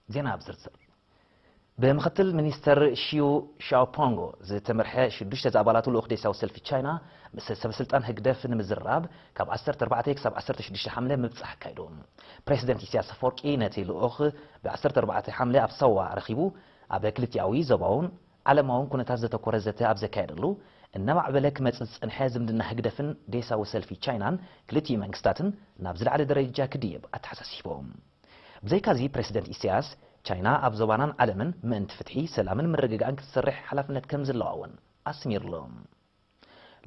ዜና ኣብ ዝርዝር። ብምኽትል ሚኒስተር ሺዩ ሻኦፖንጎ ዝተመርሐ ሽዱሽተ ዝኣባላቱ ልኡኽ ዴሳዊ ሰልፊ ቻይና ምስ ሰበስልጣን ህግደፍ ንምዝራብ ካብ ዓሰርተ ኣርባዕተ ክሳብ ዓሰርተ ሽዱሽተ ሓምለ ምብጻሕ ኣካይዱ። ፕሬዚደንት ኢሳያስ ኣፈወርቂ ነቲ ልኡኽ ብ ዓሰርተ ኣርባዕተ ሓምለ ኣብ ሳዋ ረኺቡ፣ ኣብ ክልቲኣዊ ዞባውን ዓለማውን ኩነታት ዘተኮረ ዘተ ኣብ ዘካየደሉ፣ እናማዕበለ ክመጽእ ዝጸንሐ ዝምድና ህግደፍን ዴሳዊ ሰልፊ ቻይናን ክልቲኡ መንግስታትን ናብ ዝለዓለ ደረጃ ክድይብ ኣተሓሳሲቡ። ብዘይካዚ፣ ፕሬዚደንት ኢሳያስ፣ ቻይና ኣብ ዞባናን ዓለምን ምእንቲ ፍትሒ፣ ሰላምን ምርግጋእን ክትሰርሕ ሓላፍነት ከም ዘለዋ እውን ኣስሚርሉ።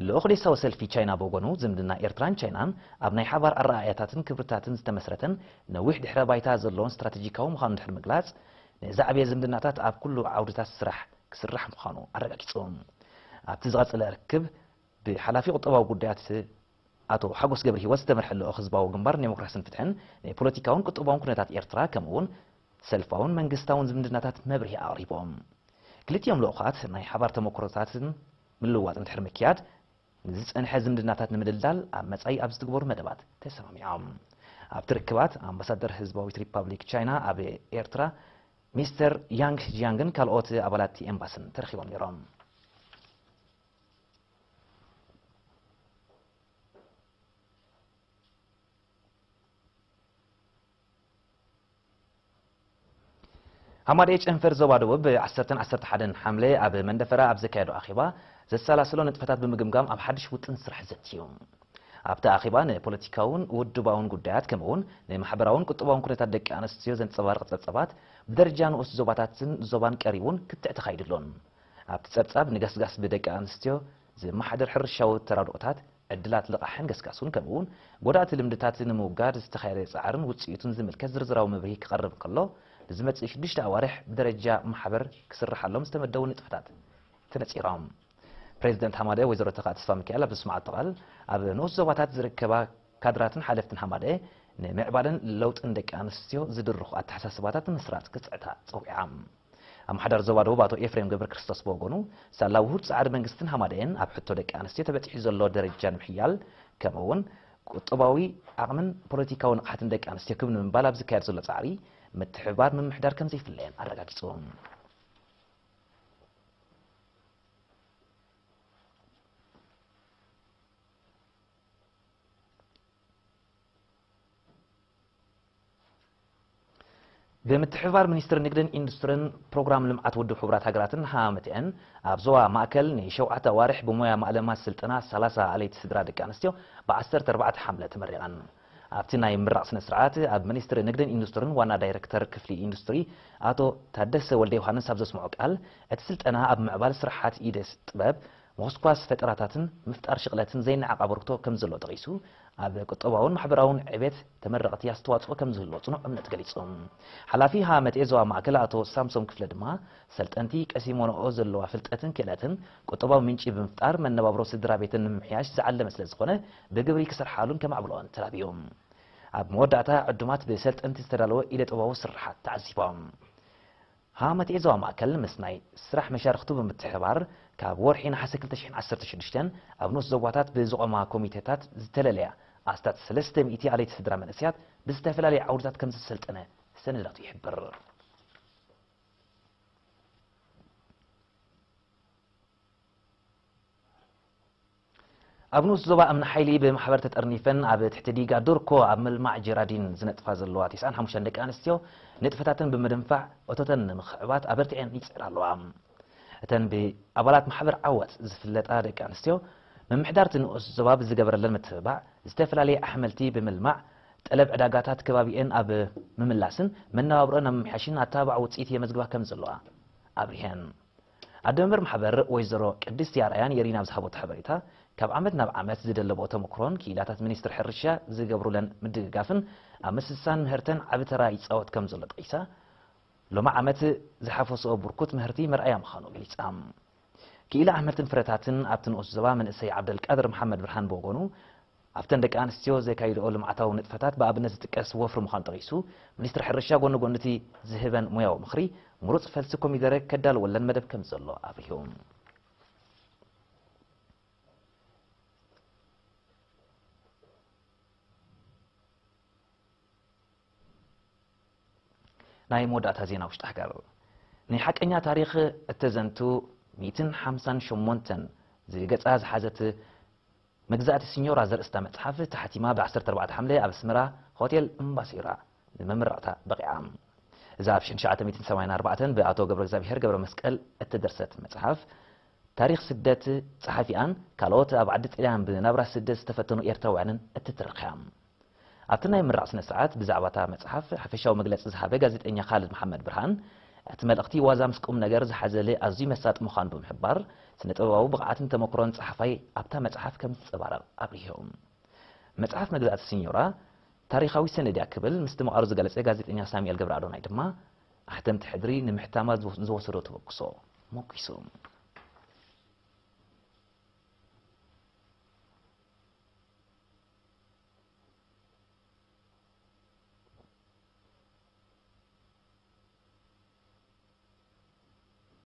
ልኡኽ ዴሳዊ ሰልፊ ቻይና ብወገኑ፣ ዝምድና ኤርትራን ቻይናን ኣብ ናይ ሓባር ኣረኣእያታትን ክብርታትን ዝተመስረተን ነዊሕ ድሕረ ባይታ ዘለዎን ስትራቴጂካዊ ምዃኑ ድሕሪ ምግላጽ፣ ንዝዓበየ ዝምድናታት ኣብ ኩሉ ዓውድታት ስራሕ ክስራሕ ምዃኑ ኣረጋጊጹ። ኣብቲ ዝቐጸለ ርክብ፣ ብሓላፊ ቁጠባዊ ጉዳያት ኣቶ ሓጎስ ገብረ ህይወት ዝተመርሐ ልኡኽ ህዝባዊ ግንባር ዴሞክራስን ፍትሕን፣ ናይ ፖለቲካውን ቁጠባውን ኩነታት ኤርትራ፣ ከምኡ እውን ሰልፋውን መንግስታውን ዝምድናታት መብርሂ ኣቕሪቦም። ክልቲኦም ልኡኻት ናይ ሓባር ተመክሮታትን ምልውዋጥን ድሕሪ ምክያድ፣ ንዝጸንሐ ዝምድናታት ንምድልዳል ኣብ መጻኢ ኣብ ዝትግበሩ መደባት ተሰማሚዖም። ኣብቲ ርክባት፣ ኣምባሳደር ህዝባዊት ሪፓብሊክ ቻይና ኣብ ኤርትራ ሚስተር ያንግ ጂያንግን ካልኦት ኣባላት ኤምባስን ተረኺቦም ነይሮም። ሃማደኤ ጨንፈር ዞባ ደቡብ ብ ዓሰርተን ዓሰርተ ሓደን ሓምለ ኣብ መንደፈራ ኣብ ዘካየዶ ኣኼባ፣ ዘሰላስሎ ንጥፈታት ብምግምጋም ኣብ ሓድሽ ውጥን ስራሕ ዘትዩ። ኣብቲ ኣኼባ፣ ንፖለቲካውን ውድባውን ጉዳያት፣ ከምኡውን ንማሕበራውን ቁጠባውን ኩነታት ደቂ ኣንስትዮ ዘንጸባርቕ ጸብጻባት ብደረጃ ንኡስ ዞባታትን ዞባን ቀሪቡን ክትዕ ተኻይድሉን። ኣብቲ ጸብጻብ፣ ንገስጋስ ብደቂ ኣንስትዮ ዝመሓደር ሕርሻዊ ተራድኦታት፣ ዕድላት ልቓሕን ገስጋሱን፣ ከምኡውን ጎዳእቲ ልምድታት ንምውጋድ ዝተኻየደ ጻዕርን ውጽኢቱን ዝምልከት ዝርዝራዊ መብርሂ ክቐርብ እንከሎ፣ ንዝመጽእ ሽዱሽተ ኣዋርሕ ብደረጃ ማሕበር ክስርሓሎም ዝተመደቡ ንጥፈታት ተነጺሮም። ፕሬዚደንት ሃማደ ወይዘሮ ተኻ ተስፋ ሚካኤል ኣብ ዘስምዓቶ ቃል፣ ኣብ ንኡስ ዞባታት ዝርከባ ካድራትን ሓለፍትን ሃማደ፣ ንምዕባለን ለውጥን ደቂ ኣንስትዮ ዝድርኹ ኣተሓሳስባታት ንምስራጽ ክጽዕታ ጸዊዓ። ኣመሓዳሪ ዞባ ደቡብ ኣቶ ኤፍሬም ገብረ ክርስቶስ ብወገኑ፣ ሳላ ውሁድ ጻዕሪ መንግስትን ሃማደኤን ኣብ ሕቶ ደቂ ኣንስትዮ ተበጺሑ ዘሎ ደረጃ ንምሕያል፣ ከምኡ እውን ቁጠባዊ ዓቕምን ፖለቲካዊ ንቕሓትን ደቂ ኣንስትዮ ክብ ንምባል ኣብ ዝካየድ ዘሎ ጻዕሪ፣ ምትሕብባር ምምሕዳር ከም ዘይፍለየን ኣረጋጊጹ። ብምትሕብባር ሚኒስትሪ ንግድን ኢንዱስትሪን ፕሮግራም ልምዓት ውድብ ሕቡራት ሃገራትን ሃመትኤን፣ ኣብ ዞባ ማእከል ንሸውዓተ ኣዋርሕ ብሞያ ማእለማ ስልጠና ሰላሳ ኣለይቲ ስድራ ደቂ ኣንስትዮ ብ ዓሰርተ ኣርባዕተ ሓምለ ተመሪቐን። ኣብቲ ናይ ምምራቕ ስነ ስርዓት፣ ኣብ ሚኒስትሪ ንግድን ኢንዱስትሪን ዋና ዳይሬክተር ክፍሊ ኢንዱስትሪ ኣቶ ታደሰ ወልደ ዮሃንስ ኣብ ዘስምዖ ቃል፣ እቲ ስልጠና ኣብ ምዕባል ስራሓት ኢደ ጥበብ፣ ምኹስኳስ ፈጠራታትን ምፍጣር ሽቕለትን ዘይነዓቕ ኣበርክቶ ከም ዘሎ ጠቒሱ፣ ኣብ ቁጠባውን ማሕበራውን ዕቤት ተመረቕቲ ኣስተዋጽኦ ከም ዝህልዎ ጽኑዕ እምነት ገሊጹ። ሓላፊ ሃመትኤ ዞባ ማእከል ኣቶ ሳምሶም ክፍለ ድማ፣ ሰልጠንቲ ቀሲሞንኦ ዘለዋ ፍልጠትን ክእለትን ቁጠባዊ ምንጪ ብምፍጣር መነባብሮ ስድራ ቤተን ንምምሕያሽ ዝዓለመ ስለ ዝኾነ፣ ብግብሪ ክሰርሓሉን ከማዕብልኦን ተላብዩ። ኣብ መወዳእታ፣ ዕዱማት ብሰልጠንቲ ዝተዳለወ ኢደ ጥበባዊ ስርሓት ተዓዚቦም። ሃመት ኤ ዞባ ማእከል ምስ ናይ ስራሕ መሻርኽቱ ብምትሕብባር፣ ካብ ወርሒ ነሓሰ ክልተ ሽሕን ዓሰርተ ሽዱሽተን ኣብ ንኡስ ዞባታት ብዝቖማ ኮሚቴታት ዝተለለያ ኣስታት ሰለስተ ሚእቲ ኣለይቲ ስድራ መንእሰያት ብዝተፈላለየ ዓውድታት ከም ዘሰልጠነ ሰነዳቱ ይሕብር። ኣብ ንኡስ ዞባ እምኒ ሓይሊ ብማሕበር ተጠርኒፈን ኣብ ትሕቲ ዲጋ ዱርኮ ኣብ ምልማዕ ጀራዲን ዝነጥፋ ዘለዋ ተስዓን ሓሙሽተን ደቂ ኣንስትዮ ንጥፈታተን ብምድንፋዕ እቶተን ንምኽዕባት ኣበርቲዐን ይጽዕራ ኣለዋ። እተን ብኣባላት ማሕበር ዓወት ዝፍለጣ ደቂ ኣንስትዮ፣ ምምሕዳር እቲ ንኡስ ዞባ ብዝገበረለን ምትብባዕ፣ ዝተፈላለየ ኣሕምልቲ ብምልማዕ፣ ጠለብ ዕዳጋታት ከባቢኤን ኣብ ምምላስን መነባብሮን ኣብ ምምሕያሽን ኣተባባዕ ውጽኢት የመዝግባ ከም ዘለዋ ኣብሪሀን። ኣደ መንበር ማሕበር ወይዘሮ ቅድስቲ ኣርኣያን የሪን ኣብ ዝሃበቶ ሓበሬታ፣ ካብ ዓመት ናብ ዓመት ዝደለብኦ ተመክሮን ክኢላታት ሚኒስትሪ ሕርሻ ዝገብሩለን ምድግጋፍን ኣብ ምስሳን ምህርተን ዓቢ ተራ ይጻወት ከም ዘሎ ጠቒሳ፣ ሎሚ ዓመት ዝሓፈስኦ ብርኩት ምህርቲ መርኣያ ምዃኑ ገሊጻ። ክኢላ ኣሕምልትን ፍረታትን ኣብቲ ንኡስ ዞባ መንእሰይ ዓብደልቃድር መሓመድ ብርሃን ብወገኑ፣ ኣብተን ደቂ ኣንስትዮ ዘካይድኦ ልምዓታዊ ንጥፈታት ብኣብነት ዝጥቀስ ወፍሪ ምዃኑ ጠቒሱ፣ ሚኒስትሪ ሕርሻ ጎኒ ጎኒ እቲ ዝህበን ሞያዊ ምኽሪ፣ ምሩጽ ፈልሲ ኮሚደረ ከዳልወለን መደብ ከም ዘሎ ኣብሪሁ። ናይ መወዳእታ ዜና ውሽጢ ሃገር። ናይ ሓቀኛ ታሪኽ እተዘንቱ ሚእትን ሓምሳን ሸሞንተን ዝብል ገጻ ዝሓዘት መግዛእቲ ሲኞራ ዘርእስታ መጽሓፍ ተሓቲማ ብ ዓሰርተ ኣርባዕተ ሓምለ ኣብ ኣስመራ ሆቴል እምባሲራ ንመመረቕታ በቒዓ። እዛ ኣብ ሽሕን ትሽዓተ ሚእትን ሰማንያን ኣርባዕተን ብኣቶ ገብረ እግዚኣብሔር ገብረ መስቀል እተደርሰት መጽሓፍ፣ ታሪኽ ስደት ጸሓፊኣን ካልኦት ኣብ ዓዲ ጥልያን ብናብራ ስደት ዝተፈተኑ ኤርትራውያንን እትትርኽ እያ። ኣብቲ ናይ ምርቓ ስነ ስርዓት ብዛዕባ እታ መጽሓፍ ሓፈሻዊ መግለጺ ዝሃበ ጋዜጠኛ ካልድ መሓመድ ብርሃን፣ እቲ መልእኽቲ ዋዛ ምስ ቁም ነገር ዝሓዘለ ኣዝዩ መሳጢ ምዃኑ ብምሕባር፣ ስነ ጥበባዊ ብቕዓትን ተመክሮን ጸሓፋይ ኣብታ መጽሓፍ ከም ዝጸባረቕ ኣብሪሁ። መጽሓፍ መግዛእቲ ሲኞራ ታሪኻዊ ሰነድ እያ ክብል ምስትምቓሩ ዝገለጸ ጋዜጠኛ ሳሙኤል ገብረኣዶናይ ድማ፣ ኣሕተምቲ ሕድሪ ንምሕታማ ዝወ-፣ ዝወሰዶ ተበግሶ ሞጒሱ።